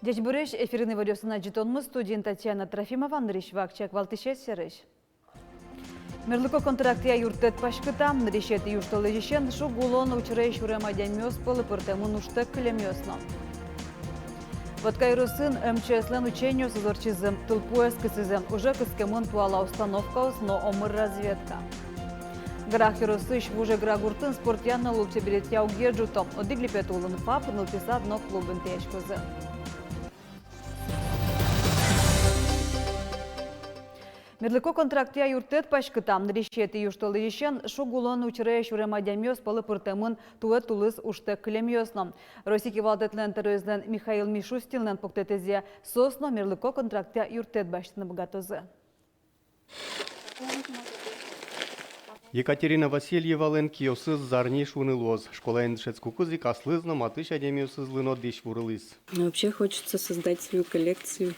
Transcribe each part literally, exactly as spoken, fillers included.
Ӟечбуресь! Эфирын иворъёсын ӝытонмы, студиын Татьяна Трофимова. Нырысь вакчияк валтӥсез сярысь. Мерлыко контрактъя юрттэт паськытам. Нырысетӥ южтолэзьысен шуг улон учыре сюрем адямиос пӧлы пыртэмын ужтэк кылемъёс но. Вотка ёросын МЧС-лэн учениосыз ортчизы, тылпуэз кысӥзы, уже кыскемын туала установкаос но омыр разведка. Грах ёросысь Вуж Эгра гуртын спортъя но лулчеберетъя угет ӝуто. Одӥг липет улын ФАП, нылпи сад но клуб интыяськозы. Мерлыко контрактъя юрттэт паськытам. Нырысетӥ южтолэзьысен шуг улон учыре сюрем адямиос пӧлы пыртэмын туэ тулыс ужтэк кылемъёс но. Россия кивалтэтлэн тӧроезлэн Михаил Мишустинлэн пуктэтэзъя, соос но мерлыко контрактъя юрттэт басьтыны быгатозы. Екатерина Васильевалэн киосыз зарни шуыны луоз. Школаын дышетскыкуз ик аслыз но матысь адямиосызлы но дӥсь вурылӥз. Вообще хочется создать свою коллекцию.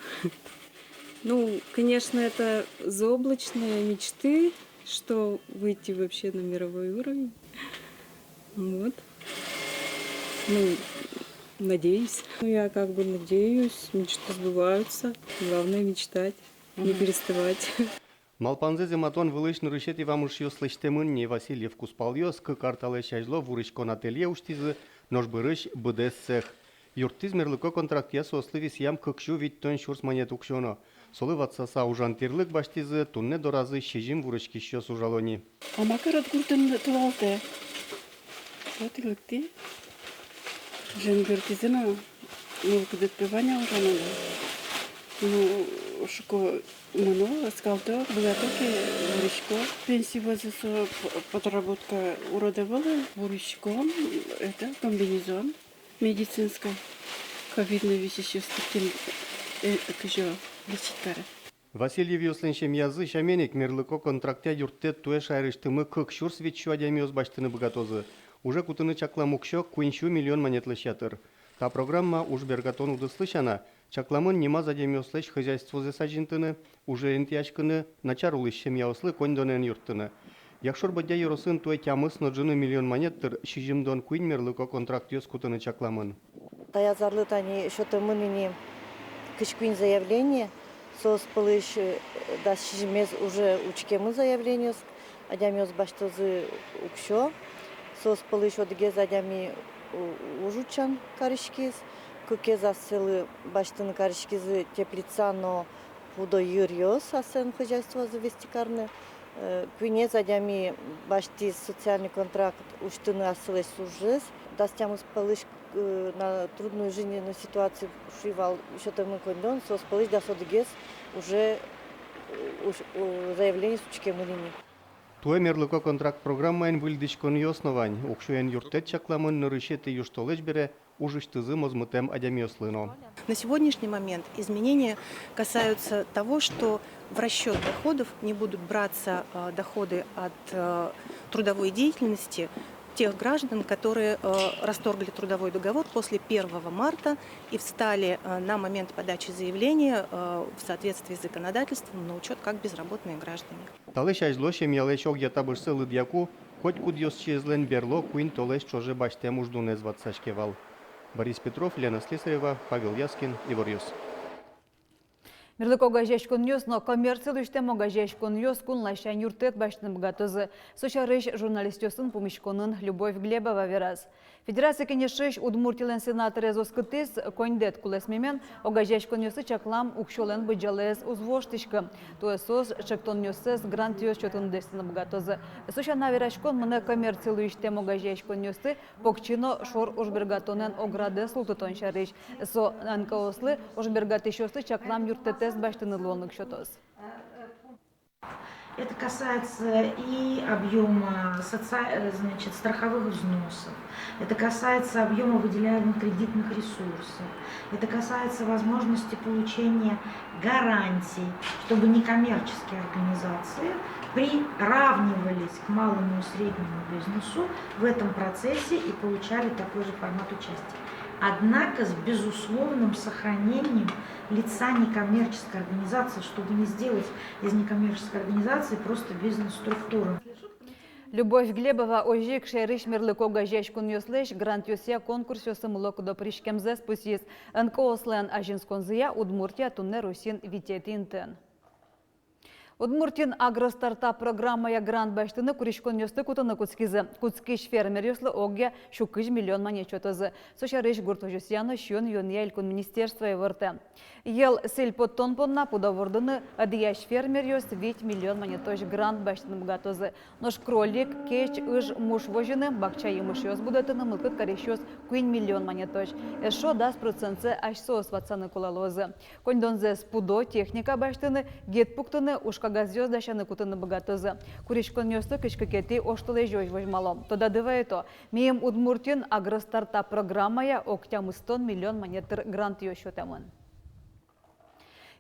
Ну, конечно, это заоблачные мечты, что выйти вообще на мировой уровень. Вот. Ну, надеюсь. Ну, я как бы надеюсь, мечты сбываются. Главное мечтать, не переставать. Малпанзэ зэматон вылысь нырысетӥ вамышъёс лэсьтэмын ни. Васильев кузпалъёс кык ар талэсь азьло вуриськон ателье усьтӥзы, нош бӧрысь быдэс цех. Юрттӥз мерлыко контрактъя соослы висъям кык сю витьтон сюрс манет уксё но. Солы ватсаса ужан тӥрлык басьтӥзы, туннэ доразы сизьым вуриськисьёс ужало ни. А ма карод гуртын тылалтэ. Вот и лыктӥ. Жингыртӥзы но, мылкыдыд пе вань-а ужаны? Ну, шуко, мыно, скалто, быгато ке, вурисько. Пенсия вӧзы со п-, подработка урод ӧвӧл, вуриськом, это, комбинезон медицинской, ковидной висисьёсты кин, э, кызьы лечить каре. Васильевъёслэн семьязы сямен ик мерлыко контрактъя юрттэт туэ шаерысьтымы кык сюрс вить сю адямиос басьтыны быгатозы. Уже кутыны чаклам уксё куинь сю миллион манетлэсь ятыр. Та программа ужбергатон удыслы сяна, чакламын нимаз адямиослэсь хозяйствозэс азинтыны, уже интыяськыны, начар улӥсь семьяослы коньдонэн юрттыны. Якшур-Бӧдья ёросын туэ тямыс но ӝыны миллион манет тыр сизьымдон куинь мерлыко контрактъёс кутыны чакламын. Таяз арлы тани сётэмын ини кызь куинь заявление, соос пӧлысь, э, дас сизьымез уже учкемын заявлениос, адямиос басьтозы уксё, соос пӧлысь одӥгез адями у-, уж утчан кариськиз, кыкез асьсэлы басьтыны кариськизы теплица но пудо йыръёс аслэн хозяйствозы вести карны. Э, куинез адями басьтӥз социальный контракт усьтыны аслэсь ужзэс. Дас тямыс пӧлысь, э, на трудную жизненную ситуацию шуи вал, сётэмын коньдон, соос пӧлысь дас одӥгез уже, э, усь-, э, заявлениос учкемын ини. Туэ мерлыко контракт программаен выльдӥськонъёс но вань. Уксёен юрттэт чакламын нырысетӥ южтолэзь бере ужысьтызы мозмытэм адямиослы но. На сегодняшний момент изменения касаются того, что в расчёт доходов не будут браться, э, доходы от, э, трудовой деятельности тех граждан, которые, э, расторгли трудовой договор после первого марта и встали, э, на момент подачи заявления, э, в соответствии с законодательством на учёт как безработные граждане. Талэсь азьло семьялэсь огъя табышсэ лыдъяку, котькудъёсчиезлэн берло куинь толэзь ӵоже басьтэм уждунэз ватсаське вал. Борис Петров, Лена Слесарева, Павел Яскин, «Иворъёс». Мерлыко огазеяськонъёс но коммерци луисьтэм огазеяськонъёс кун ласянь юрттэт басьтыны быгатозы. Со сярысь журналистъёсын пумиськонын Любовь Глебова вераз. Федерация Кенешысь Удмуртилэн сенаторез оскытӥз, коньдэт кулэс мемен огазеяськонъёслы чаклам уксёлэн быдӟалаез уз воштӥськы. Туэ соос чектонъёссэс грантъёс чотын лэсьтыны быгатозы. Со сяна, вераськон мынэ коммерци луисьтэм огазеяськонъёсты покчи но шор ужбергатонэн оградэз султытон сярысь. Со НКО-ослы, ужбергатӥсьёслы чаклам юрттэтэз басьтыны луонлык сётоз. Это касается и объёма соци-, э, значит, страховых взносов, это касается объёма выделяемых кредитных ресурсов, это касается возможности получения гарантий, чтобы некоммерческие организации приравнивались к малому и среднему бизнесу в этом процессе и получали такой же формат участия. Однако с безусловным сохранением лица некоммерческой организации, чтобы не сделать из некоммерческой организации просто бизнес-структуру. Любовь Глебова озьы ик шаерысь мерлыко огазеяськонъёслэсь грантъёсъя конкурсъёсы мыло-кыдо пыриськемзэс пусйиз. НКО-ослэн азинсконзыя Удмуртия туннэ Россиын витетӥ интыын. Удмуртиын агростартап программая грант басьтыны куриськонъёсты кутыны кутскизы. Кутскись фермеръёслы огъя сю кызь миллион манет сётозы. Со сярысь гурт возёсъя но сиён-юонъя элькун министерство ивортэ. Йӧл сӥль поттон понна пудо вордыны ӧдъясь фермеръёс вить миллион манетозь грант басьтыны быгатозы. Нош кролик, кеч, ыж, муш возьыны, бакча емышъёс будэтыны мылкыд карисьёс куинь миллион манетозь. Эшшо дас процентсэ асьсэос ватсаны кулэ луозы. Коньдонзэс пудо, техника басьтыны, гид пуктыны, ужкагазъёс дасяны кутыны быгатозы. Куриськонъёсты кызь кыкетӥ оштолэзёзь возьмало. Тодады вайто, миым Удмуртиын агростартап программая ог тямыстон миллион манет тыр грантъёс сётэмын.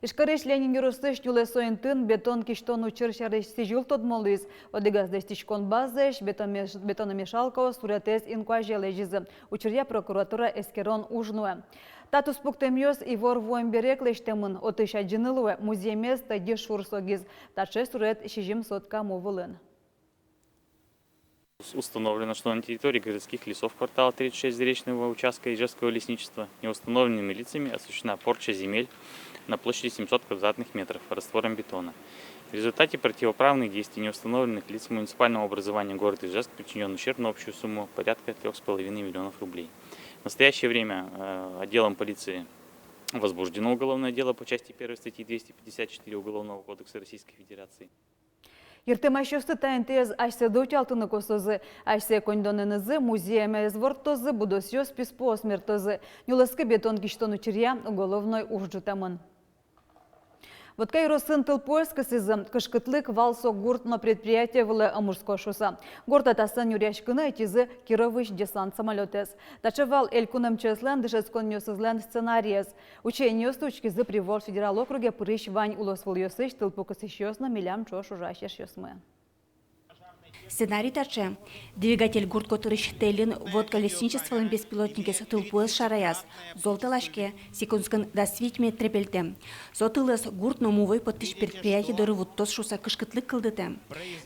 Ижкарысь Ленин ёросысь нюлэсо интыын бетон кисьтон учыр сярысь сӥзьыл тодмо луиз. Одӥгаз лэсьтӥськон базаысь бетонмеш-, бетономешалкаос суредэз инкуазе лэзизы. Учыръя прокуратура эскерон уж нуэ. Та туспуктэмъёс ивор вуэм бере ик лэсьтэмын, отысь адӟыны луэ, музъемез тӧдьы шур согиз. Таӵе сурет сизьым сотка му вылын. Установлено, что на территории городских лесов квартала тридцать шесть Заречного участка Ижевского лесничества неустановленными лицами осуществлена порча земель на площади семьсот квадратных метров раствором бетона. В результате противоправных действий неустановленных лиц муниципального образования города Ижевск причинён ущерб на общую сумму порядка трёх с половиной миллионов рублей. В настоящее время, э, отделом полиции возбуждено уголовное дело по части первой статьи двести пятьдесят четыре Уголовного кодекса Российской Федерации. Йыртэмасьёсты та интыез асьсэды утялтыны косозы. Асьсэ коньдонэнызы музъемез ворттозы, будосъёс, писпуос мерттозы. Нюлэскы бетон кисьтон учыръя уголовной уж ӝутэмын. Вотка ёросын тылпуэз кысӥзы. Кышкытлык вал со гурт но предприятие вылэ ӧм ӝутско шуыса. Горд атасэн нюръяськыны ӧтизы Кировысь десант самолётэз. Таӵе вал элькун МЧС-лэн дышетсконъёсызлэн сценариез. Учениосты учкизы Приволжск федерал округе пырись вань улосвылъёсысь тылпу кысӥсьёс но милям ӵош ужась эшъёсмы. Сценарий таӵе. Двигатель гурт котырысь тэльын Вотка лесничестволэн беспилотникез тылпуэз шараяз. Зол тэлаське, секундскын дас вить метре пельтэм. Со тылэз гурт но мувӧй поттӥсь предприятие доры вуттоз шуыса кышкытлык кылдытэм.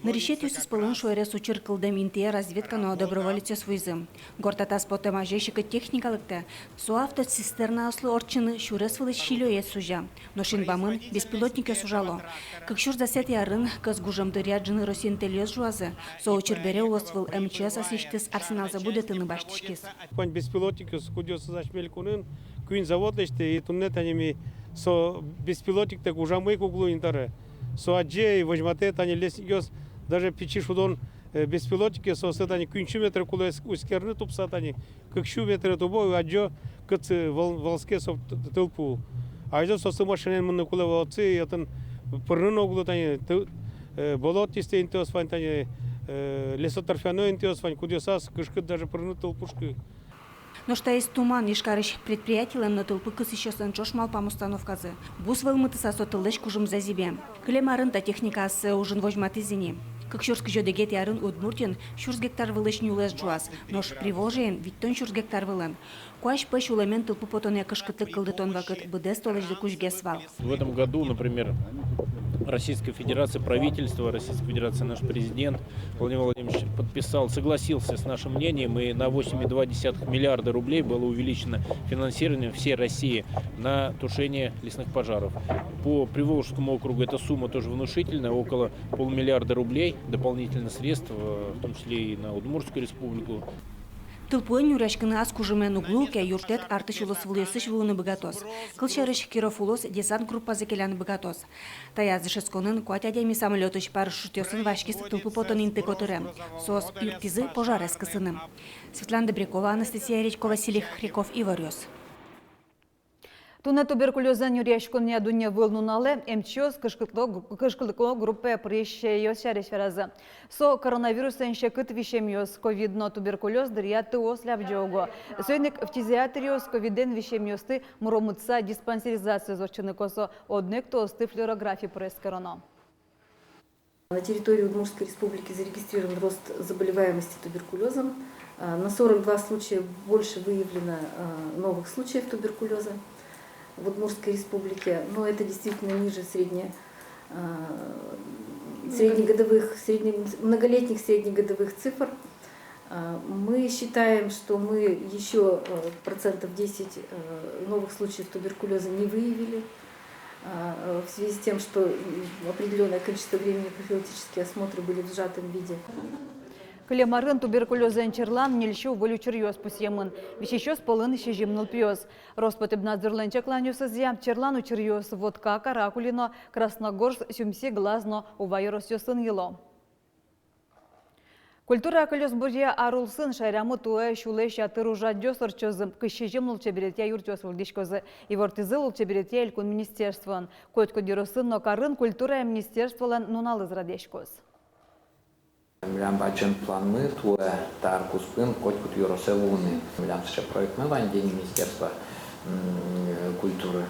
Нырысетӥосыз пӧлын шуэрес учыр кылдэм интые разведка но доброволецъёс вуизы. Горд атас потэм азе секыт техника лыктэ. Со автоцистернаослы ортчыны сюрес вылысь сильёез сузя. Нош инбамын беспилотникъёс ужало. Кык сюрс дасэтӥ арын кӧс гужем дыръя ӝыны Россиын тэльёс ӝуазы. Со учыр бере улосвыл МЧС асьсэлэсьтыз арсеналзэ будэтыны басьтӥськиз. Вань беспилотникъёс, кудъёсыз асьме элькунын куинь завод лэсьтэ, и туннэ тани ми со беспилотниктэк ужамы ик уг луы ни табере. Со адӟе и возьматэ, тани лесникъёс даже пичи шудон, э, беспилотникъёс, соослы тани куинь сю метр кулэ эс-, эскерыны тубыса тани. Кык сю метр тубо, адӟо, кытчы вал-, валске со т-, т-, тылпу. Адӟо, соослы машинаен мыныны кулэ вал отчы, и отын пырыны но уг луы тани, ты-, э, болотистый интыос вань тани, э, лесоторфяной интыос вань, кудъёсаз кышкыт даже пырыны тылпушкы. Нош таиз туман Ижкарысь предприятилэн но тылпу кысӥсьёслэн ӵош малпам установказы. Бус вӧлмытыса со тыллэсь кужымзэ зӥбе. Кылем арын та техника ассэ ужын возьматӥз ини. Кык сюрс кызь одӥгетӥ арын Удмуртиын сюрс гектар вылысь нюлэс ӝуаз, нош Приволжьеын витьтон сюрс гектар вылын. Куазь пӧсь улэмен тылпу потонъя кышкытлык кылдытон вакыт быдэс толэзьлы кузьгес вал. В этом году, например, Российская Федерация, правительство Российской Федерации, наш президент Владимир Владимирович подписал, согласился с нашим мнением, и на восемь и два десятых миллиарда рублей было увеличено финансирование всей России на тушение лесных пожаров. По Приволжскому округу эта сумма тоже внушительная, около полумиллиарда рублей дополнительных средств, э, в том числе и на Удмуртскую республику. Тылпуэн нюръяськыны ас кужымен уг луы ке, юрттэт артысь улосвылъёсысь вуыны быгатоз. Кылсярысь, Киров улос десант группазэ келяны быгатоз. Таяз дышетсконын куать адями самолётысь парашютъёсын васькиз тылпу потон инты котыре. Соос юрттӥзы пожарез кысыны. Светлана Добрякова, Анастасия Редько, Василий Хохряков, «Иворъёс». Туннэ туберкулёзэн нюръяськонъя дунневыл нуналэ эмчиос кышкытлыко, кышкытлыко группае пырисьёс сярысь веразы. Со коронавирусэн секыт висемъёс, ковид но туберкулёз дыръя тыос лябӟе уго. Соин ик фтизиатръёс ковидэн висемъёсты муромытса диспансеризациез ортчыны косо, одно ик тыосты флюорографи пыр эскероно. На территории Удмуртской Республики зарегистрирован рост заболеваемости туберкулёзом. А, на сорок два случая больше выявлено, а, новых случаев туберкулёза в Удмуртской Республике. Но это действительно ниже средне-, а, среднегодовых, средне-, многолетних среднегодовых цифр, а, мы считаем, что мы ещё, э, процентов десять, э, новых случаев туберкулёза не выявили, а, э, в связи с тем, что, м, определённое количество времени профилактические осмотры были в сжатом виде. Кылем арын туберкулёзэн черлан ньыль сю выль учыръёс пусъемын. Висисьёс пӧлын сизьым нылпиос. Роспотребнадзорлэн чакланъёсызъя, черлан учыръёс Вотка, Каракулино, Красногорск, Сюмси, Глаз но Ува ёросъёсын йыло. Культура кылёсбуръя ар улсын шаерамы туэ сюлэсь ятыр ужрадъёс ортчозы. Кызь сизьым лулчеберетъя юртъёс выльдӥськозы. Ивортӥзы лулчеберетъя элькун министерствоын. Котькуд ёросын но карын культурая министерстволэн нуналыз радъяськоз. Милям бадӟым планмы туэ та ар куспын котькуд ёросэ вуыны. Милям сыӵе проектмы вань, День министерства, м, культуры, э,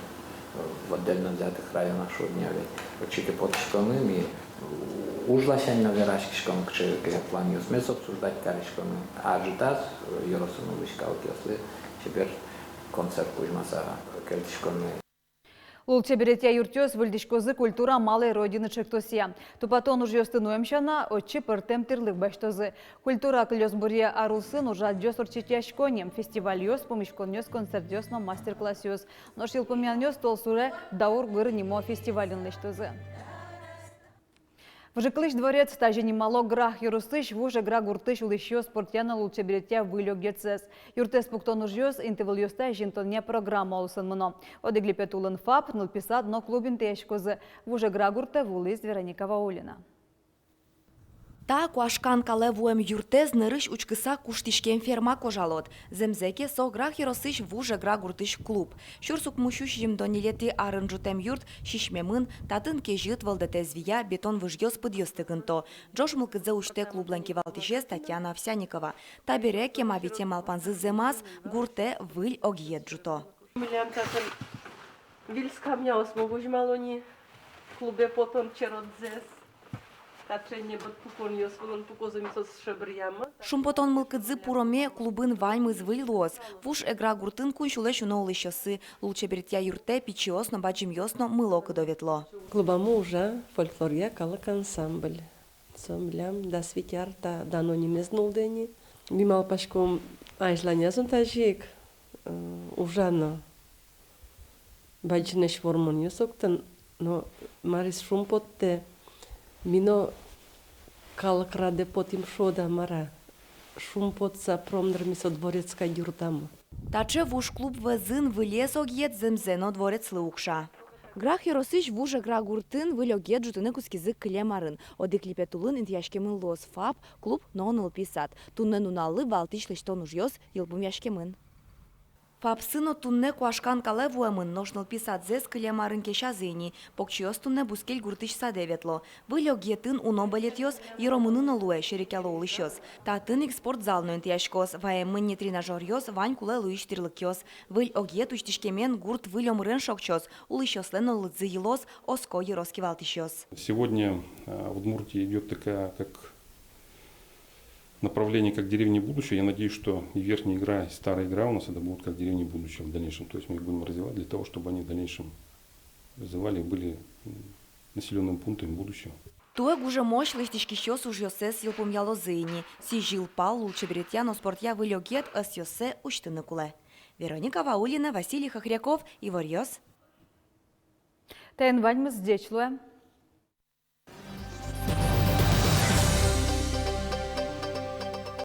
в отдельно взятых районах, шуод ни, а ведь. Отчы ик потӥськомы ми, уж ласянь но вераськиськом, кыӵе ке планъёсмес обсуждать кариськомы. А ӝытаз, э, ёросын улӥсь калыкъёслы чебер концерт кузьмаса кельтӥськомы. Лулчеберетъя юртъёс выльдӥськозы «Культура малой Родины» ӵектосъя. Тупатон ужъёсты нуэм сяна, отчы пӧртэм тӥрлык басьтозы. Культура кылёсбуръя ар улсын ужрадъёс ортчытъясько ни: фестивальёс, пумиськонъёс, концертъёс но мастер-классъёс. Нош йылпумъянъёс толсуре «Даур гыр» нимо фестивальын лэсьтозы. Выжыкылысь дворец — тазьы нимало Грах ёросысь Вуж Эгра гуртысь улӥсьёс спортъя но лулчеберетъя выль огъетсэс. Юртэз пуктон ужъёс интывылъёсты азинтонъя программа улсын мыно. Одӥг липет улын ФАП, нылпи сад но клуб интыяськозы. Вуж Эгра гуртэ вуылӥз Вероника Ваулина. Та куашкан калэ вуэм юртэз нырысь учкыса куштӥськем ферма кожалод. Зэмзэ ке, со Грах ёросысь Вуж Эгра гуртысь клуб. Сюрс укмыс сю сизьымдон ньылетӥ арын ӝутэм юрт сисьмемын, татын кезьыт, вӧлдэтэз вия, бетон выжъёс пыдъёсты кынто. Ӝож мылкыдзэ усьтэ клублэн кивалтӥсез Татьяна Овсянникова. Табере кема витем малпанзы зэмаз, гуртэ выль огъет ӝуто. Милям татын виль скамьяосмы возьмало ни, клубе потон черодзэс. Таӵе небыт пуконъёс вылын пукозы, ми соосыз шебыръямы. Шумпотон мылкыдзы пуроме, клубын ваньмыз выль луоз. Вуж Эгра гуртын куинь сюлэсь уно улӥсьёсы. Лулчеберетъя юртэ пичиос но, бадӟымъёс но мылокыдо ветло. Клубамы ужа фольклоръя калык ансамбль. Со милям дас вить ар та дано нимез нуллэ ни. Ми малпаськом азьланяз но тазьы ик, э, ужано. Бадӟымесь вормонъёс октыны, но марысь шумпоттэ, ми но калык радэ потӥм шуод-а, мар-а, шумпотса пыром дыр ми со дворец кадь юртамы. Таӵе вуж клуб вӧзын вылез огъет зэмзэ но дворечлы укша. Грах ёросысь Вуж Эгра гуртын выль огъет ӝутыны кутскизы кылем арын. Одӥг липет улын интыяськемын луоз ФАП, клуб но нылпи сад. Туннэ нуналлы валтӥсь лэсьтон ужъёс йылпумъяськемын. ФАПсы но туннэ куашкан калэ вуэмын, нош нылпи садзэс кылем арын кесязы ини. Покчиос туннэ бускель гуртысь садэ ветло. Выль огъетын уно бӧлетъёс, йыромыны но луэ, серекъяло улӥсьёс. Татын ик спортзал но интыяськоз, ваемын ни тренажёръёс, вань кулэ луись тӥрлыкъёс. Выль огъет усьтӥськемен гурт выль омырен шокчоз, улӥсьёслэн но лыдзы йылоз, оско ёрос кивалтӥсьёс. Сегодня, а, в Удмуртии идёт такая, как направление как деревни будущего. Я надеюсь, что и Верхняя Игра, и Старая Игра у нас это будут как деревни будущего в дальнейшем. То есть мы их будем развивать для того, чтобы они в дальнейшем развивали и были, м, населёнными пунктами будущего. Туэ гужемозь лэсьтӥськисьёс ужъёссэс йылпумъялозы ини. Сӥзьыл пал лулчеберетъя но спортъя выль огъет ӧсъёссэ усьтыны кулэ. Вероника Ваулина, Василий Хохряков, «Иворъёс». Таин ваньмыз, ӟеч луэ.